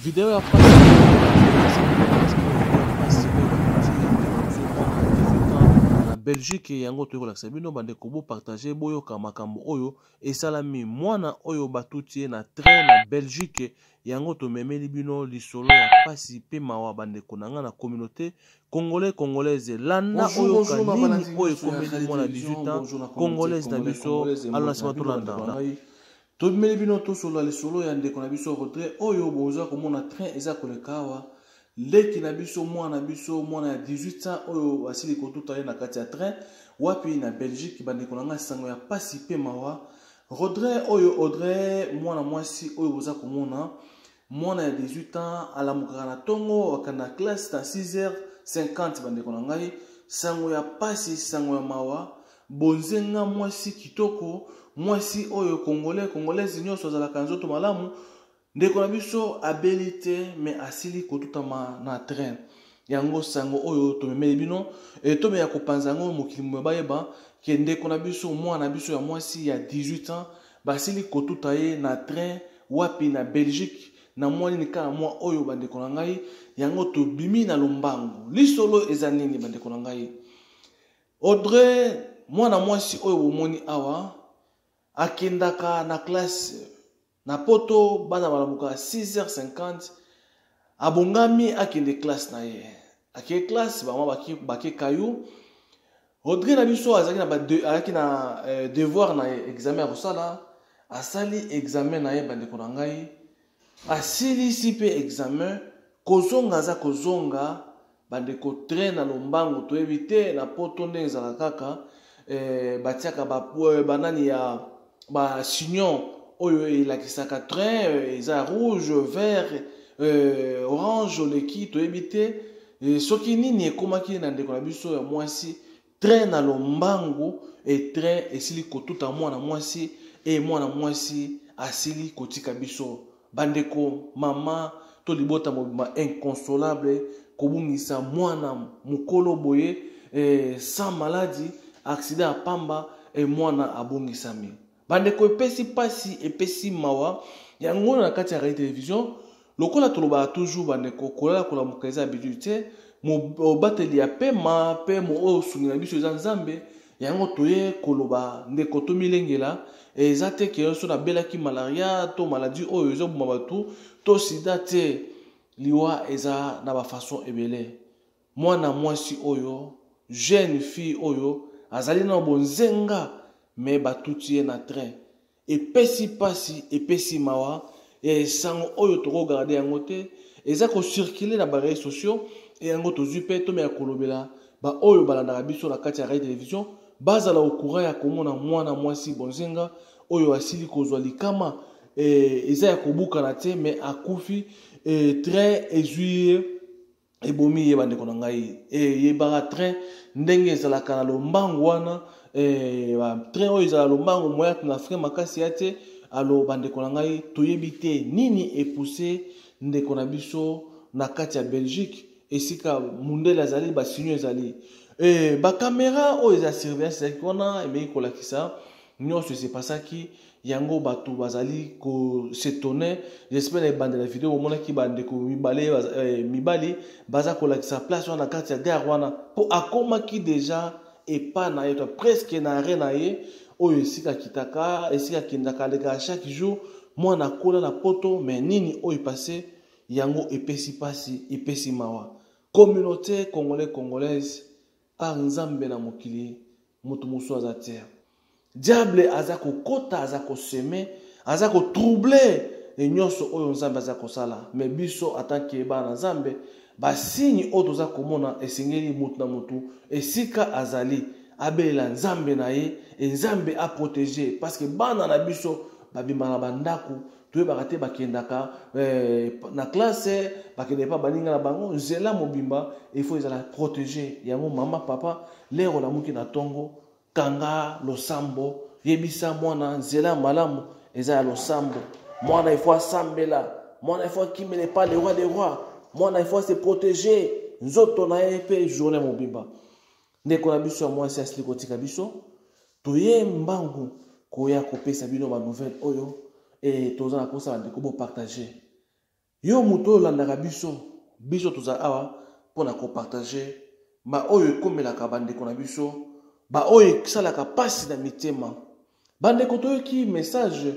Video ya pasi pasi oyo bakuti ndeko mwana 18 ans na Belgique yango toyei kolakisa bino bandeko bopartage boyoka makambo oyo esalami mwana oyo batuti ye na train na Belgique yango tomemeli bino lisolo ya pasi mpe mawa bandeko na ngai na communauté congolais congolaise landa oyoka nini oyo ekomeli mwana 18 ans congolaise na biso alona nsima tolanda. Tobimeli bino tosolola lisolo ya ndeko na biso Rodre oyo boza komona train eza koleka awa. Leki na biso, mwana na biso, mwana ya 18 ans oyo basili kotuta ye na kati ya train wapi na Belgique. Bandeko na ngai, sango ya pasi pe mawa. Rodre oyo, Audrey, mwana mwasi oyo boza komona, mwana ya 18 ans alamukaka na tongo akenda classe na 6h50. Bandeko na ngai, sango ya pasi, sango ya mawa. Bonzenga mwasi kitoko, mwasi oyo congolais congolaise nyonso azalaka nzoto malamu. Ndeko na biso abeli te, me asili kotutama na train. Yango sango oyo tomemeli bino, e tomeya kopanza yango mokili mobimba bayeba ke ndeko na biso, mwana na biso ya mwasi ya 18 ans basili kotuta ye na train wapi na Belgique na mwa nini kaka mwa oyo. Bandeko na ngai, yango tobimi na lombangu. Lisolo eza nini, bandeko na ngai? Audrey, mwana mwasi oyo bomoni awa, akendaka na classe na poto. Bana balamukaka 6h50, abongami akende classe na ye. Ake classe, bama bake kayu. Audrey na biso azalaki na, azalaki na devoir na ye, examen ya kosala. Asali examen na ye, bandeko na ngai, asilisi mpe examen. Kozonga aza kozonga, bandeko, train na lombango. Toyebi te na poto ndenge ezalaka kaka, batiaka banani ya basignaux oyo elakisaka train eza rouge, vert, orange, oleki. Toyebi te soki nini ekomaki na ndeko na biso ya mwasi. Train na lombangu e train esili kotuta mwana mwasi e mwana mwasi asili kotika biso. Bandeko, mama to libota mobimba inconsolable kobungisa mwana mokolo boye, sans maladie, accident ya pamba, e mwana abungisami. Bandeko, epesi pasi, epesi mawa. Yango na kati ya Réalité Télévision, lokola tolobaka toujours, bandeko, kolala kolamuka eza habitude te. Mobateli ya pema mpe oyo osungi na biso eza Nzambe. Yango toye koloba, ndeko, tomilengela. Eza te ke so nabelaki malaria to maladie oyo ezoboma bato to sida te. Liwa eza na bafaçon ebele. Mwana mwasi oyo, jeune fille oyo azali na bonzenga, me batuti ye na train. Epesi mpasi, epesi mawa. Sango oyo tokogarde yango te, eza kocircule na baréseaux sociaux. Yango tozwi mpe tomeya kolobela baoyo balandaka biso na kati ya radio télévision, bazala au courant ya komona mwana mwasi bonzenga oyo asili kozwa likama. Eza ya kobukana te, me akufi. Train ezwi ye, ebomi ye. Bandeko na ngai, eyebaka train ndenge ezalaka na lombangu wana. Train oyo ezala lombangu moya na frein makasi ya te. Alo, bandeko na ngai, toyebi te nini epousse ndeko na biso na kati ya Belgique, esika mundele azali, basignaux ezali, bacaméra oyo eza surveillance ezalaki wana, emeki kolakisa nyonso esepasaki. Yango bato bazali kos'étonner. J'espère na ebandela video omonaki bandeko mibale, mibali baza kolakisa place wana na kati ya gare wana, mpo akomaki déjà epa na ye to presque na arrêt na ye oyo esika akitaka, esika akendaka, alekaka chaque jour. Mwana akola na poto, mais nini oyo epasse? Yango epesi mpasi, epesi mawa. Communauté congolais congolaise, par Nzambe na mokili moto mosusu aza te. Diable aza kokota, aza kosemer, aza kotroubler e nyonso oyo Nzambe aza kosala. Me biso atanke bana Nzambe, basigne oyo toza komona, esengeli motu na motu esika azali abelela Nzambe na ye e Nzambe aprotéger, parce que bana na biso babima na bandako, toyebaka te bakendaka na classe, bakende epa baninga na bango. Nzela mobimba ifo ezala protégé. Yango mama, papa, lero olamuki na ntongo, kanga losambo, yebisa mwana nzela malamu eza ya losambo. Mwana ifo asambela, mwana ifo akimela epa le roi des rois, mwana ifo ase protéger nzoto na ye mpe journée mobimba. Ndeko na biso ya mwasi asili kotika biso. Toye mbangu koya kopesa bino banouvelle oyo e toza na kosa. Bandeko, bopartage. Yo moto oyo olandaka biso, biso toza awa mpo na kopartage baoyo ekomelaka bandeko na biso, baoyo esalaka mpasi na mitema. Bandeko, toyoki message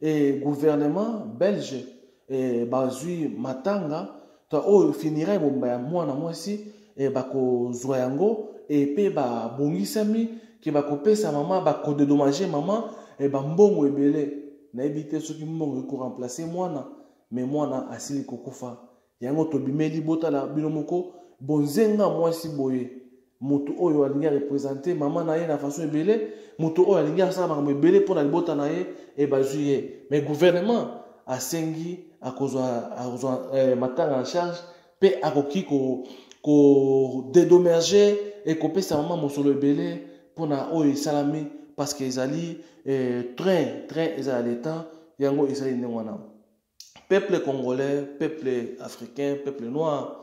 e gouvernement belge e bazwi matanga to oyo funéraille bomba ya mwana mwasi e bakozwa yango e mpe babongisami ke bakopesa mama, bakodedommage mama e bambongo ebele. Nayebi te soki mbongo ekoremplace mwana, me mwana asili kokufa. Yango tobimeli, botala bino moko bonzenga mwasi boye, moto oyo alingi arepresente mama na ye na façon ebele, moto oyo alingi asala makambo ebele mpo na libota na ye, e bazwi ye. Mais gouvernement asengi akozwa akozwa matanga en charge mpe akoki kodedommerge ko ekopesa mama mosolo ebele mpona oyo esalami, parce que ezali train eza ya leta. Yango ezali ndenge wana. Peuple congolais, peuple africain, peuple noir,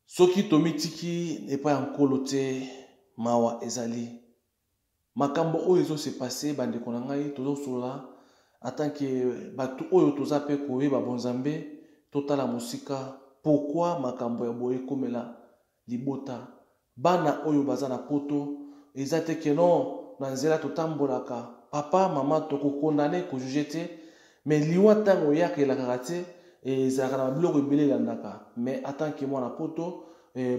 soki tomitiki epai ya Nkolo te, mawa ezali. Makambo oyo ezose passe, bandeko na ngai, tozosolola en tant que bato oyo toza mpe koyeba bonzambe, totala mosika. Pourquoi makambo ya boye ekomela libota, bana oyo baza na poto? Eza te ke non, na nzela totambolaka, papa, mama, tokokondane, kojuge te, mais liwa ntango eyaka elakaka te, ezalaka na biloko ebele elandaka. Mais en tant que mwana poto,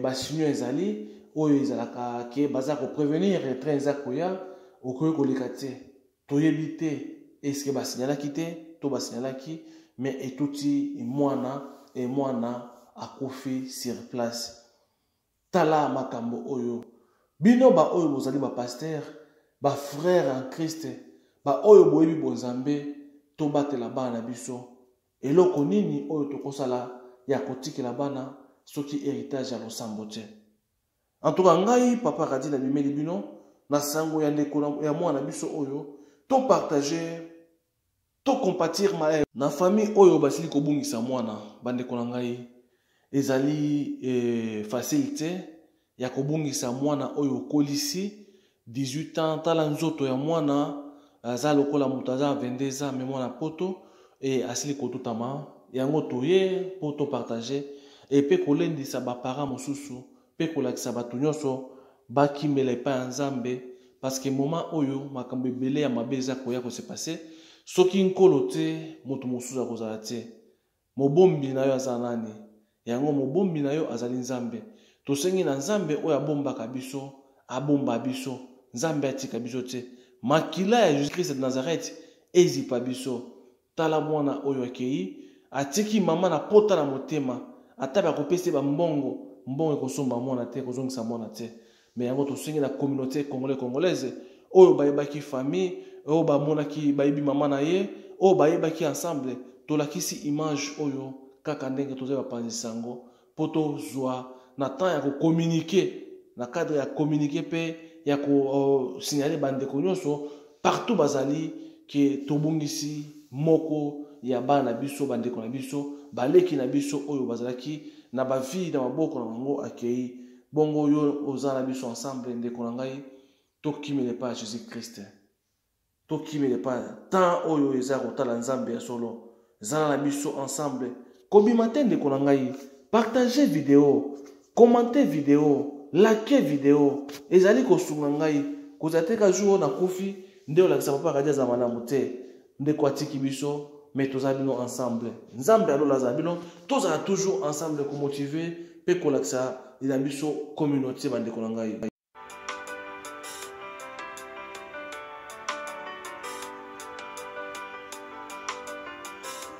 basignaux ezali oyo ezalaka ke baza koprévenir, train eza koya, okoki koleka te. Toyebi te eske basignalaki te to basignalaki, mais etuti mwana e mwana akufi sur place. Tala makambo oyo, bino baoyo bozali bapasteur, bafrère en Christ, baoyo boyebi bonzambe, tobatela bana na biso. Eloko nini oyo tokosala ya kotikela bana soki héritage ya losambo te? En tout cas, ngai papa Radi nabimeli bino na sango ya ndeko ya mwana biso oyo. Topartage, tocompatir na famille oyo basili kobungisa mwana. Bandeko na ngai, ezali facile te ya kobungisa mwana oyo okolisi 18 ans. Tala nzoto ya mwana, aza lokola moto aza 22 ans, mais mwana poto e asili kotutama. Yango toye mpo topartage e mpe kolendisa baparent mosusu mpe kolakisa bato nyonso bakimela epai ya Nzambe, parce que moment oyo makambo ebele ya mabe eza koya kose passe. Soki Nkolo te, moto mosusu akozala te. Mobombi na yo aza nani? Yango mobombi na yo azali Nzambe. Tosengi na Nzambe oyo abombaka biso, abomba biso. Nzambe atika biso te. Makila ya Jésus Christ de Nazareth ezipa biso. Tala mwana oyo akei, atiki mama na pota na motema. Ata bakopesa ye bambongo, mbongo ekosomba mwana te, ekozongisa mwana te. Mais yango tosengi na communauté congolais, congolaise oyo bayebaki famille oyo, bamonaki, bayebi mama na ye, oyo bayebaki ensemble, tolakisi image oyo kaka ndenge toza bapanzisa yango mpo tozwa na temps ya kocommuniquer, na cadre ya communiquer mpe ya kosignale bandeko nyonso partout bazali ke tobungisi moko ya bana na biso, bandeko na biso, baleki na biso oyo bazalaki na bavie na maboko na bango, akei. Bongo yo oza na biso ensemble, ndeko na ngai, tokimela epai ya Jésus Christ, tokimela epai. Temps oyo eza kotala Nzambe ya solo. Zala na biso ensemble, kobima te. Ndeko na ngai, partage video, commente video, like video, ezali kosunga ngai. Kozala te ka jour oyo nakufi nde olakisa papa Radi aza malamu te, ndeko atiki biso. Mais toza bino ensemble. Nzambe alola azala bino. Tozala toujours ensemble, komotive mpe kolakisa na biso communauté. Bandeko na ngai,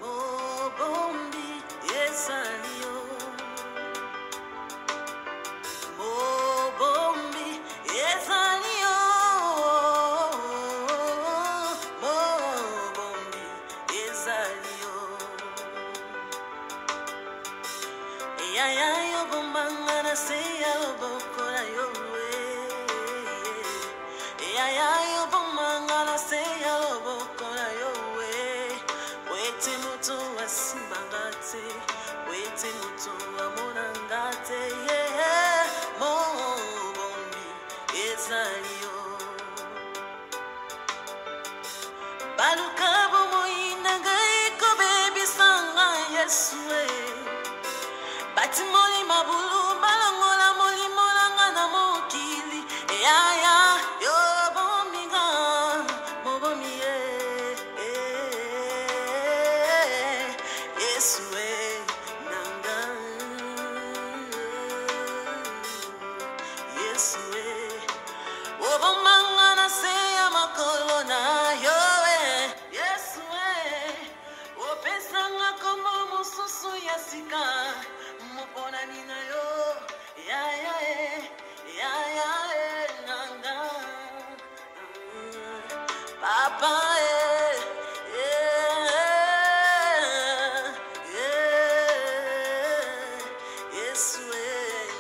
Mobombi ezali yo, mobombi ezali yo, mobombi ezali yo. Eyaya yo bombanga na se ya loboko na yo, eyaya yo bombanga na se ya loboko na yo, po ete moto asimbanga te, po ete moto amonanga te. Mobombi ezali yo. Baluka bomoi na ngai kobebisa ngai, Yesu. Yesu e. Batimoli mabulu balongola molimo na nga na mokili. Yaya yo bomi nga mobomi ye. Yesu e nanga. Yesu e. Obomanga na se ya makolo na yo e. Yesu e. Opesanga kombo mosusu ya sika moponami na yo yaya e yaya e nanga papa e Yesu e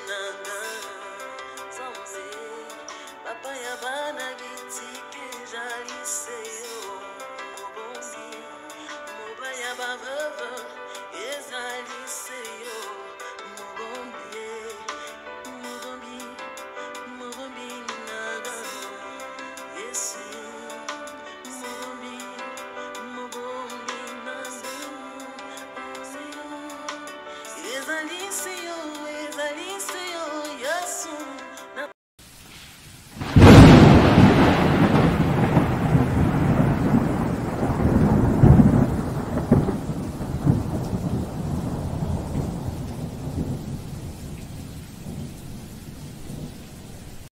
nanga nzambe papa ya bana bitike jalise yo mobombi mobali ya baveuve ezali se yo mobombi ye mobombi mobombi nanga Yesu mobombi mobombi nanga ezali se yo.